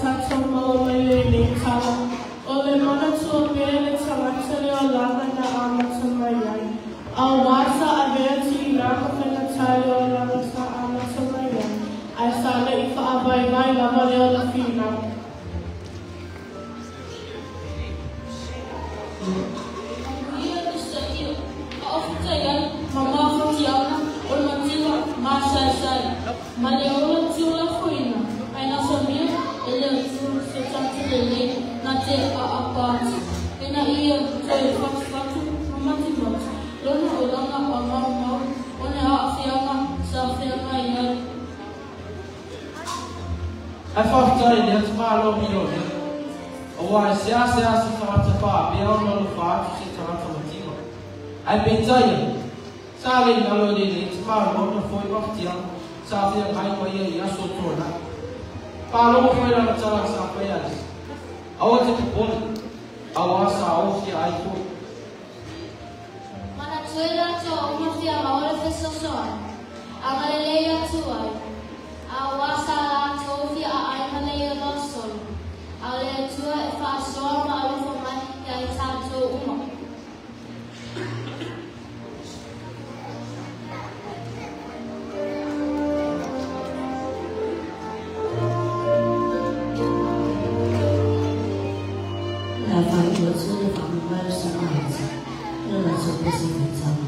tātou maua mai lenei tala. O le manatua pea le tagata le olaga na amata mai ai. Auā sa avea tiinā ma faigatā le olaga sa amata mai ai, ae sa le'i fa'avaivai lava le ona finau. Amuia le sa'ia, fa'afetai ai ma mafatiaga o le mativa masaesae, ma le ola tiulafoina, ae na samia e le Atua se tagata lelei na te a'apa atu, ina ia toe fatufatu ma matimati lona olaga a maumau o le a'afiaga sa feagai ai. Ae fa'afetai i le atamālo milionea. Auā e seasea se tagata fa'apea ona alofa atu se tagata mativa. Ae peitai ai, sa le i lalo i lenei tamālo ona fo'i mafatiaga sa feagai ma ia i aso o tuana'i. Palogo foi lana tala sa faia ai. Aua te popole, auā sa ou fia ai fo'i. Manatua i latou uma fia maua le fesoasoani, agalelei atu ai, auā sa latou fia aai ma le loa solo. A o le Atua e fa'asoa ma alofa mai iā i tatou uma. Le a faai'u atu le faamamae o sagahata i le latou pese faitaga.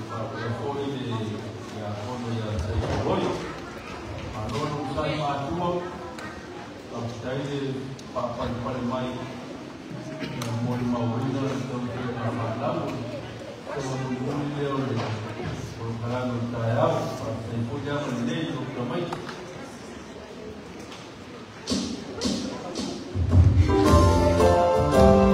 Faapea foi le tiakono ia Saifoloi. Malo le onosai matua, faafetai le faapalepale mai na molimauina le taumafaiga a fanau. Tauga mulimuli lea o le polokalame o le taeao. Faafetai foi le agalelei i lou tamaiti. Thank you.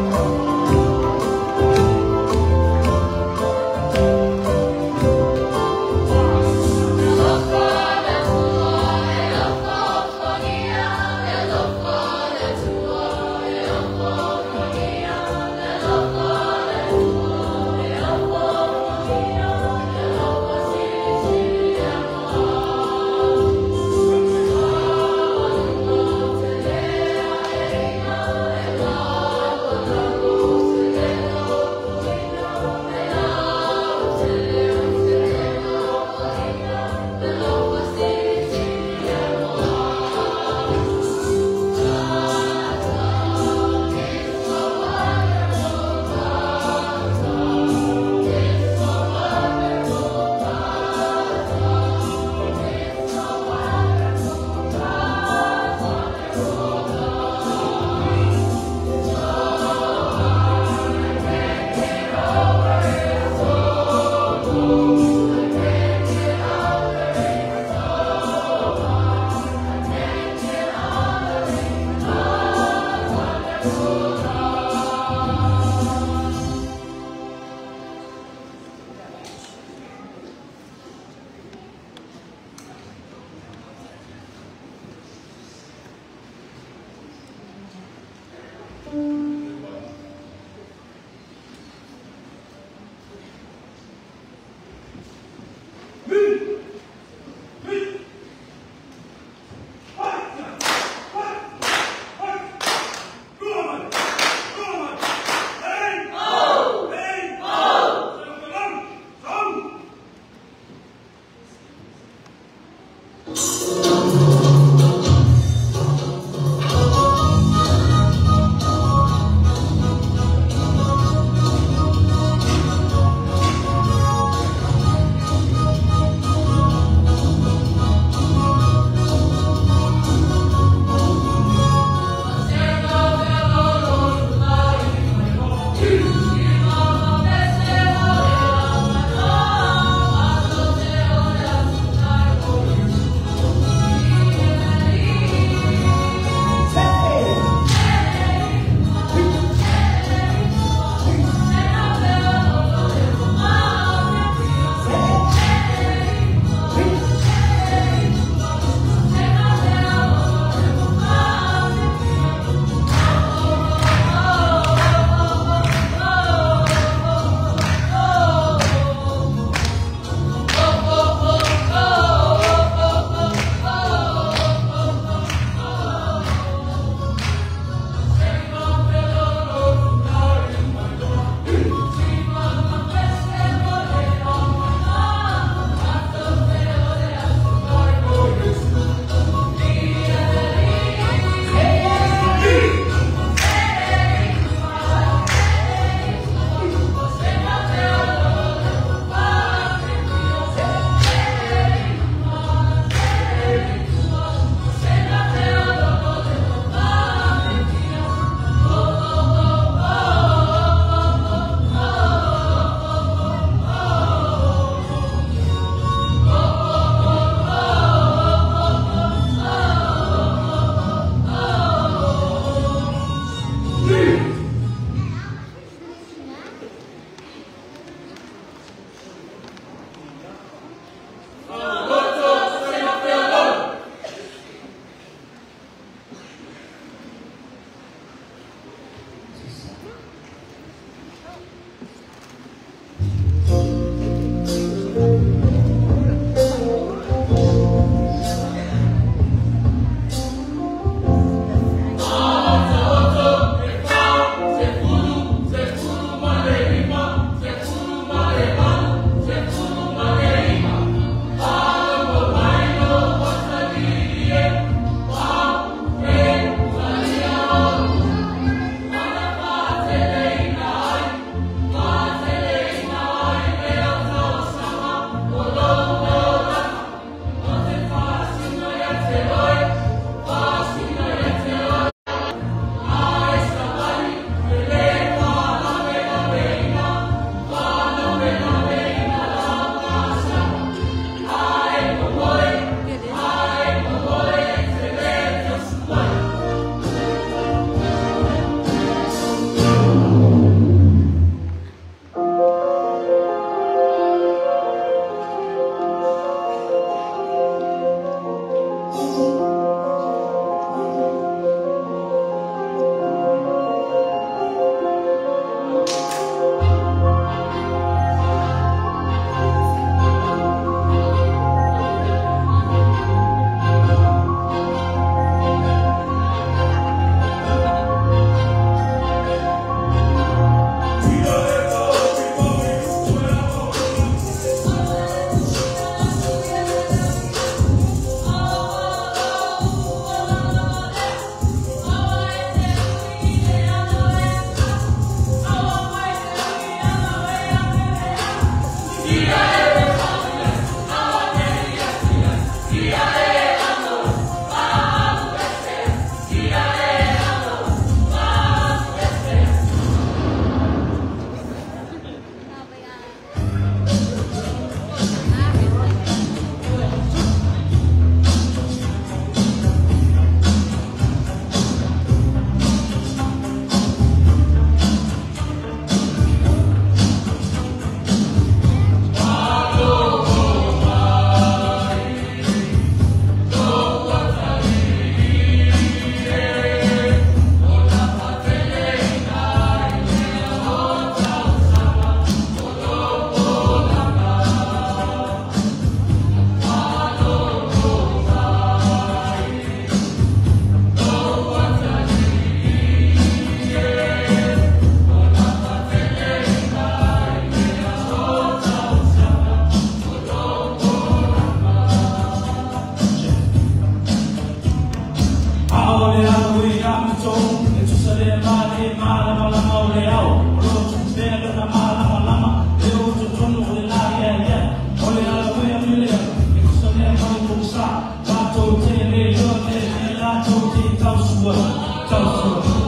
Tausua, tausua.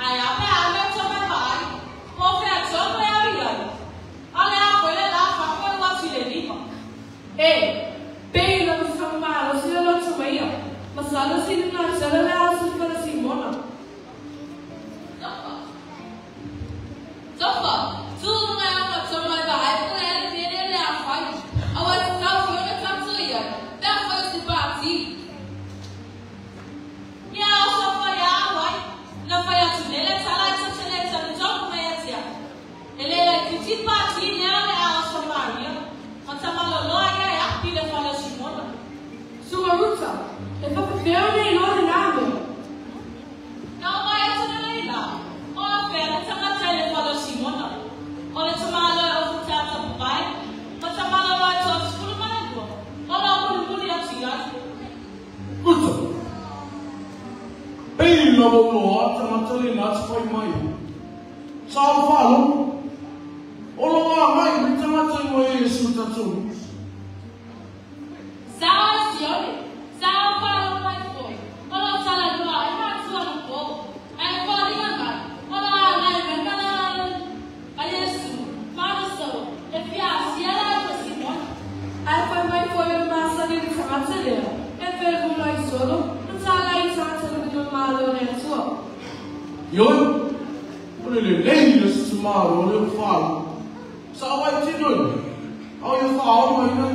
Ai, a Uta, e whakawheo nei loa le nā mea. Nā mai atu le leila, o a whea le tangata i le whalo Simona. O le tamalo e ofu tāta papai, ma tamalo roa toa sukulu mana lua, o la muli muli atu i atu. Uta, ei lava o loa tangata le nā te whai mai. Sa o whalo, o loa mai me tangata i mo e Yesu tatou. Sa o sione, sa o whalo mai foi, o la tala lua e mātua na pō, ai wharinga mai, o la anai me mana a Yesu, mana so, e fia siala ko Simona. Ai whai mai foi o masani le tangata lea, e whai mai solo, na tāla i tangata le no malo le atua. Ioi, o le lelei le se tamalo o le o whalo. Sa o ai tino i, au ia whaao mai na